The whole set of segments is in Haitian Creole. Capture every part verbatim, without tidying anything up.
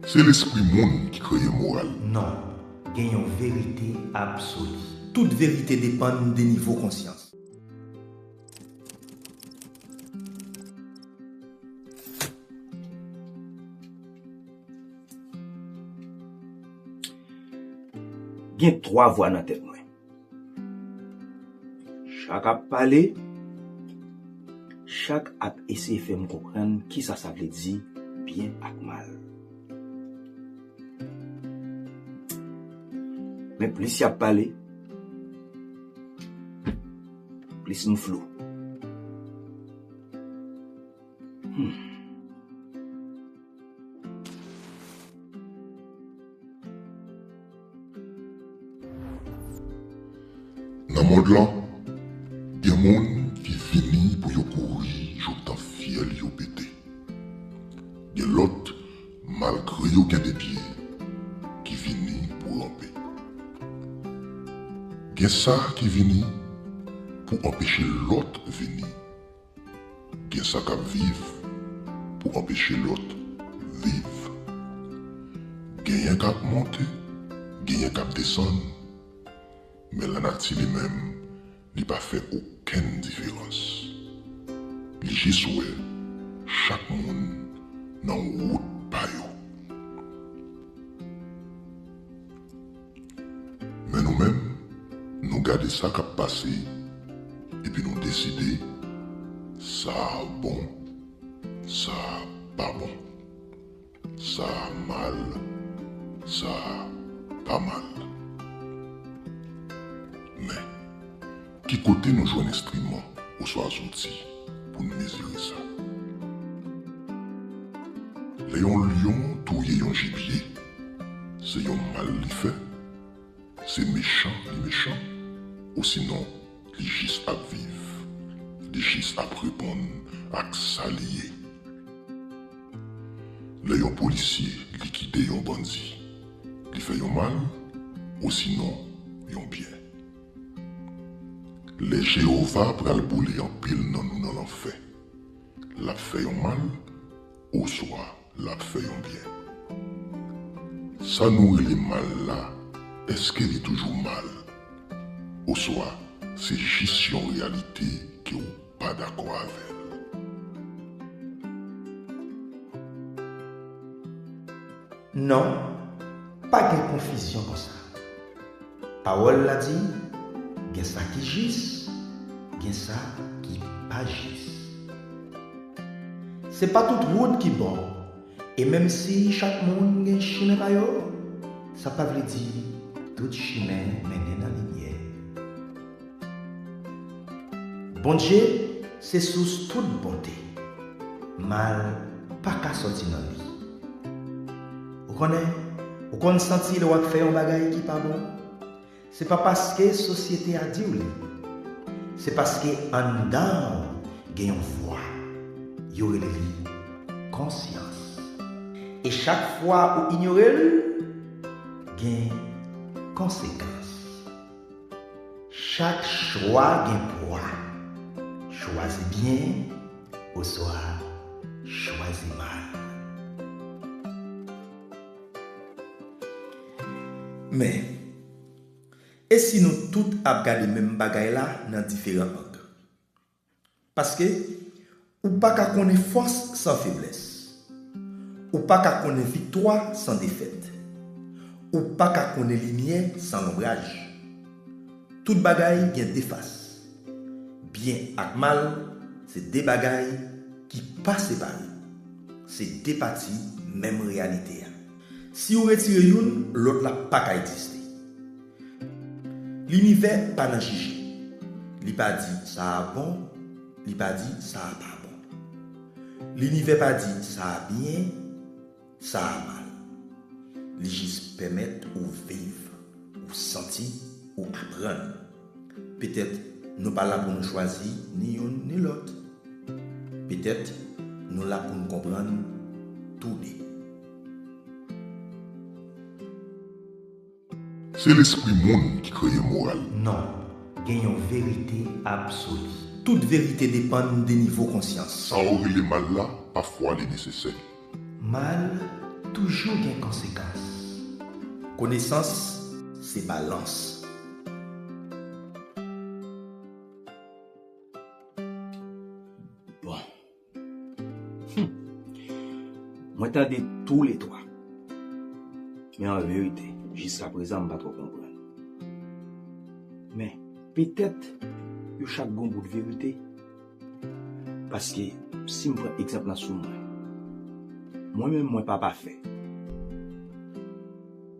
Se lespri moun ki kreye moral. Non, gen yon verite absoli. Tout verite depann de nivo konsyans. Gen twa vwa nan tèt mwen. Chak ap pale, chak ap eseye fè m konprann kisa sa vle di byen ak mal. Men plis y ap pale, plis m flou. Hmm. Nan mond lan, gen moun ki vini pou yo kouri jouktan fyèl yo pete. Gen lòt, malgre yo gen de pye, ki vini pou ranpe. Gen sa ki vini pou anpeche lòt vini. Gen sa k ap viv pou anpeche lòt viv. Genyen k ap monte, genyen k ap desann, men lanati li menm, li pa fè okenn diferans. Li jis wè chak moun nan wout pa yo. Men nou menm, nou gade sa k ap pase, epi nou deside sa bon, sa pa bon, sa mal, sa pa mal. Men, ki kote nou jwenn enstriman oswa zouti pou n mezire sa? Lè yon lyon touye yon jibye, se yon mal li fè, se mechan li mechan, osinon li jis ap viv, li jis ap reponn ak sa li ye. Lè yon polisye likide yon bandi, li fè yon mal, osinon yon byen. Lè Jewova pral boule anpil nan nou nan lanfè, l ap fè yon mal oswa l ap fè yon byen? Sa nou rele mal la, èske li toujou mal? Oswa se jis yon reyalite ke w pa dakò avè l? Non, pa gen konfizyon konsa. Pawòl la di, gen sa ki jis, gen sa ki pa jis. Se pa tout wout ki bon, e menm si chak moun gen chimen pa yo, sa pa vle di tout chimen mennen nan limyè. Bondye se sous tout bonte. Mal pa ka sòti nan li. Ou konnen, ou konn santi lè w ap fè yon bagay ki pa bon? Se pa paske sosyete a di w li. Se paske anndan w gen yon vwa. Yo rele li konsyans. E chak fwa ou inyore l, gen konsekans. Chak chwa gen pwa. Chwazi byen oswa chwazi mal. Men, e si nou tout ap gade menm bagay la nan diferan ang? Paske, ou pa ka konnen fòs san feblès. Ou pa ka konnen viktwa san defèt. Ou pa ka konnen limyè san lonbraj. Tout bagay gen de fas. Byen ak mal, se de bagay ki pa separe. Se de pati menm reyalite a. Si w retire youn, lòt la pa ka egziste. Linivè pa nan jije. Li pa di sa a bon, li pa di sa a pa bon. Linivè pa di sa a byen, sa a mal. Li jis pèmèt ou viv, ou santi, ou aprann. Petèt nou pa la pou nou chwazi ni youn ni lòt. Petèt nou la pou n konprann toude. Se lespri moun ki kreye moral. Non, gen yon verite absoli. Tout verite depann de nivo konsyans. Sa w rele mal la, pafwa li nesesè. Mal toujou gen konsekans. Konesans se balans. Bon. Hmm. Mwen tande toulètwa. Men an verite, jiskaprezan m pa twò konprann. Men, petèt, yo chak gon bout verite. Paske, si m pran egzanp lan sou mwen, mwen menm mwen pa pafè.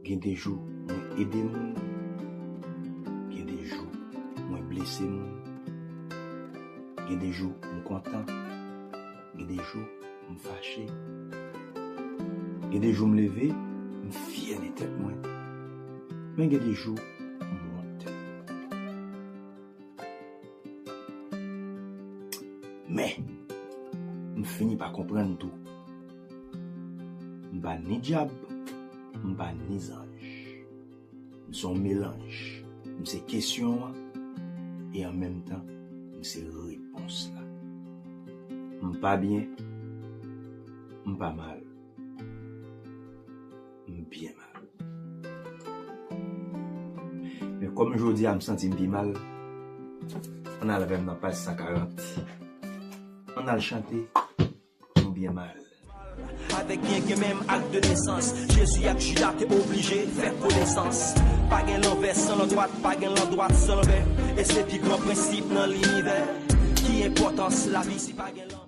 Gen de jou mwen ede moun, gen de jou mwen blese moun, gen de jou m kontan, gen de jou m fache, gen de jou m leve, m fyè de tèt mwen, men gen de jou m wont. Men, m fini pa konprann tou. M pa ni dyab, m pa ni zanj. M se yon melanj. M se kesyon an, e an menm tan, m se repons la. M pa byen, m pa mal. M byen mal. Men kòm jodi a m santi m pi mal, ann al avè m nan paj san karant. Ann al chante, nou byen mal. Avèk byen gen menm ak de nesans. Jezi ak Jida te oblije fè konesans. Pa gen lanvè san landwat, pa gen landwat san lanvè. E se pi gran prensip nan linivè. Ki enpòtans lavi si pa gen lanvè?